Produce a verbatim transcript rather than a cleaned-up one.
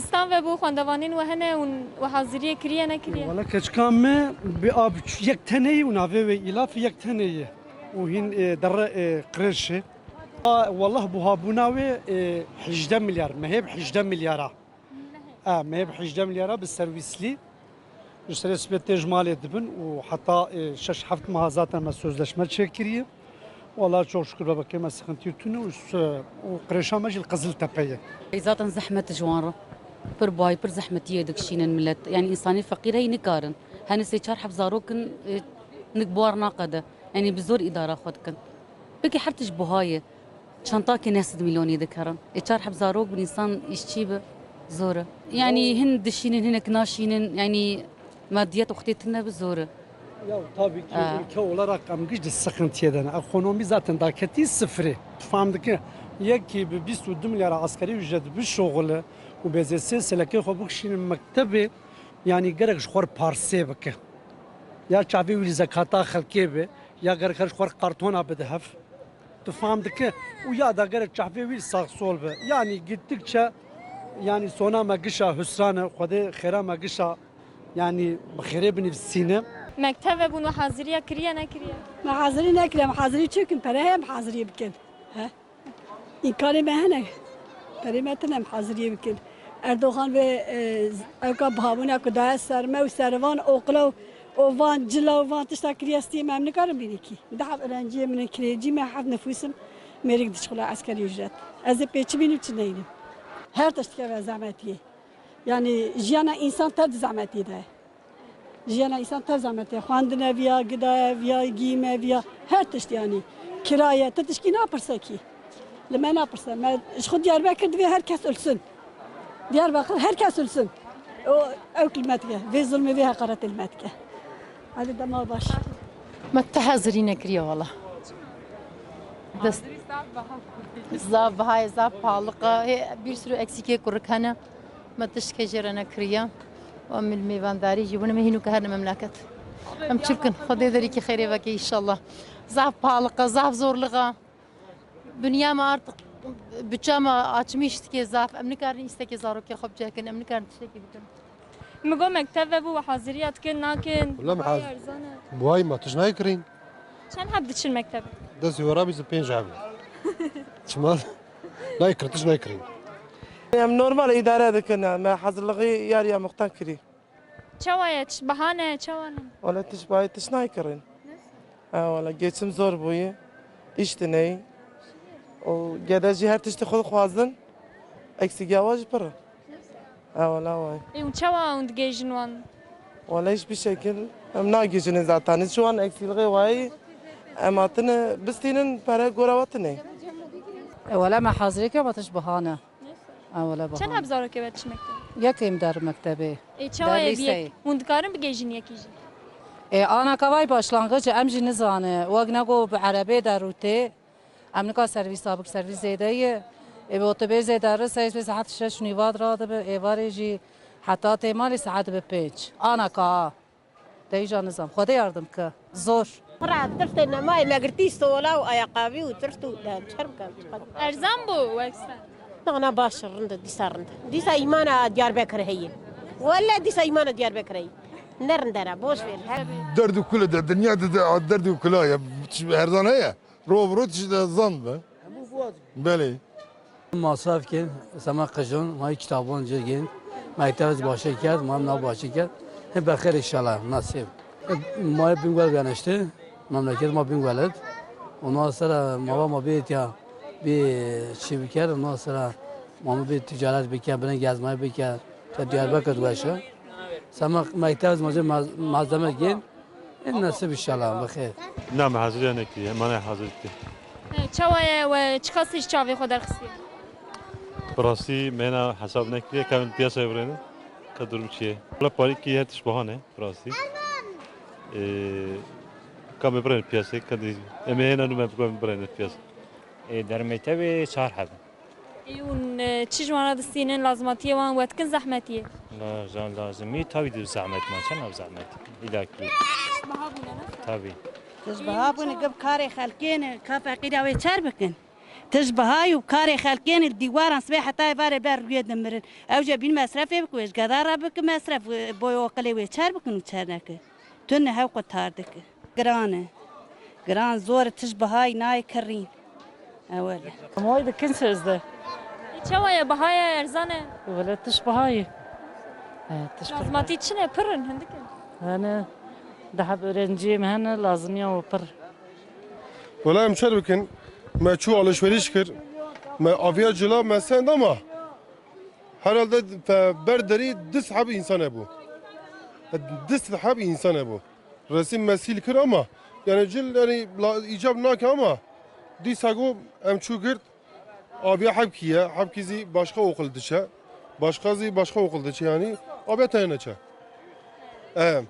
Stan ve bû xwendevanên we hene û we haziriyê kiriye nekiriye? Wala keçika me bi a bi yek tenê ye û navê wê îlaf yek tenê ye. Û hîn e, derre e, qirêşê. A, Wallah buhabûna wê e, hejdeh milyar, mehê bi hejdeh milyara. E, mehê bi hejdeh milyara bi serwîslî. Ji serê sibê tê ji malê dibin û heta e, şeş heft meha zaten me sözleşme çêkiriye. Wala çok şükür bebekê me sıkıntı tune û s- û qirêşa me jî li Qiziltepe ye. Ey zaten zehmet ji wan re. Pir bay, pir zehmetiyê dikişînin millet. Yani insanê feqîr heyî nikarin. Henî sê çar heb zarokin e, nik buar naqede. Yani bi zor îdara xwe dikin. Peki her tişt buha ye. Çantakê neh sed milyonî dikerin. Ê çar heb zarok bin însan îşçî bi zor e. Yanî hin dişînin, hinek naşînin, yanî madiyet wextê tune bi zor e. Ya tabii ki Ha. ülke olarak em giş di sıkıntıya de ne. Ekonomi zaten daketî sıfırê. Fam dike yekî bi bîst û du milyara asgari ücret bişoxile û B Z S selekê xwe bikişînin mektebê, yanî gerek ji xwe re parsê bike. Ya çavê wî li zekata xelkê be, ya gerek her ji xwe re kartona bide hev. Tu fam dike û ya da gerek çavê wî sax sol be. Yanî gittikçe yanî sona me gişa husrane, Xwedê xêra me gişa yanî bi xêrê binivîsîne. Mekteve bûn we haziriya kiriye nekiriye? Me hazirî nekiriye, em hazirî çi bikin? Pere heye em hazirî bikin. He? Îmkanê me hene. Perê me tine em haziriyê bikin. Erdogan ve e, ewka bihabûna ku daye ser me û ser van oqila û û van cila û van tişta kiriye stiyê me em nikarin bînî kî. Di heb öğrenciyê min kirêcî me heft nifûsim mêrik diçixula eskerî ücret. Ez ê pê çi bînim çi neynim. Her tişt dikeve zehmetiyê. Yani jiyana însan tev di zehmetiyê de ye. Jiyana însan tev zehmetê. Xwendine viya, gidaye viya, giyime viya, her tişt yanî. Kiraye, tu tişkî napirse kî. Li me napirse. Me ji xwe Diyarbekir divê her kes ölsün. Diyarbekir her kes ölsün. O ew kî li me dike. Vê zulmê vê heqaretê li me dike. Hadi dema baş. Me ti hazirî nekiriye wala. Dest... Zaf biha ye, zaf pahalika. Hê bir sürü eksikê kurik hene. Me tiştekê jê re nekiriye. Em li mêvandarî jî bûne, me hînûke herne memleket. Em çi bikin? Xwedê derîkî xêrê veke înşallah. Zaf pahalika, zaf zorlika. Dinya me artık, bütçe me açmîş dike zaf. Em nikarin îstekê zarokê xwe bicekin, em nikarin tiştekî bikin. Min got mekteb vebû, we haziriya dikin, nakin? Wela me haz- erzan e. Buhay me tişt nayê kirîn. Çend heb diçin mektebê? Destê we rabî pênc heb. Çima? Nayê kir, tişt nayê kirîn. Em normal îdare dikin, me hazirlixî yariya muxtan kirî. Çawa ye? Tişt biha ne? Çawa ne? Wala tişt biha ye, tişt nayê kirîn. Ha, wala geçim zor bûye. Îş tune ye. Û gede jî her tiştê xwe dixwazin. Eksigiya wa jî pir e. Ha, wala wa ye. Ê, û çawa hûn digihîjin wan? Wala hiçbir şekil em nagihîjin zaten. Ji wan eksilixê wa ye. Em hatine bistînin pere gora wa tune ye. E, wala me hazirê kir, me tişt biha ne. A, wele Çend biha. Heb zarokê we diçin mektebê? Yekê em der mektebê. Ê, çawa Der ye bi yek? Lîseyê. Hûn dikarin bigihîjin yekî jî? Ê, ana kavay başlangıç, em jî nizane. Wek ne ku bi erebê derûtê. Em nika servîsa bik, servîs zêde ye. Ê, bi otobêsê derî, servîs saet şeş nîvat radibe. Êvarê jî heta tê malê saet bi pênc. Ana ka. Te îca nizam. Xwedê yardim ke. Zor. Xira tirtê nemayê me girtî stola û ayaqabî û tirt û de çer bikim. Erzan bû wek sen? Na, na baş e, rind e, dîsa rind e. Dîsa îmana Diyarbekir heye. Wele dîsa îmana Diyarbekir heye. Ne rind e, boş ver. Her Derd û kule de, dinya de, de derd û kula ye. Erzan heye. Ro bi ro tişt de zan be. Belê. Masraf kên, sema qijon, ma kitabon cir gên. Mektebet başe kerd, ma nav başe kerd. Hep bexer inşallah, nasip. Ma Bingöl genişti. Memleket ma Bingöl et. Ondan sonra mava ma bir ya bir şey biker, ondan sonra ma bir ticaret biker, bine gezmeye biker. Te Diyarbakır weşe. Sema mektebet ma malzeme gên. Ên nesib inşallah, bi xêr. Na, me haziriya nekiriye, em ane hazir dike. He, çawa ye we çiqas tişt çavê xwe derxistiye? Bi rastî me na hesab nekiriye, ka em piyasayê birêne, ka durum çi ye. Wala parîkî her tişt biha ne, bi rastî. Ee, ka me birêne piyasayê, ka dî, em ê hêna nû me bikwe em birêne piyasayê. Ê, dermê te wê çar heb. Ê, hûn, e, çi ji wan re distînin, lazimatiye wan wet kin zehmetiyê? La, la, lazimî tabii di zahmet ma, çend ev zahmet? İlla ki. Biha bûne, ne? Tabii. Tişt biha bûne, gib karê xelkê ne, ka feqîra wê çer bikin. Tij bihayî û karê xelkê li dîwaran sibê heta êvarê ber rûyê dimirin. Ew jê bîn mesrefê bike, wê ji gedara bike mesref, wê boy oqilê wê çer bikin û çer neke. Tune hew qutar dike. Giran e. Giran zor e, tij bihayî nayê kirîn. Ewele. Moy dikin sözde. Çawa ye, bihaya erzan e? Wele tij bihayî. He, tij bihayî. Lazmatî çi ne, pir in, hindik in. Hene, deheb öğrenciyê me hene, lazimiya o pir. Wela em çer bikin, me çû alışveriş kir, me aviya cila me send ama herhalde fe-, ber derî du seheb însan hebû. Du seheb însan hebû. Resim mesil kir ama, yani cil, yani la, icab nake ama dîsa go em çû girt, aviya hebkî ye, hebkî zî başka okul diçe, başka zî başka okul diçe yani, aviya tane neçe. E,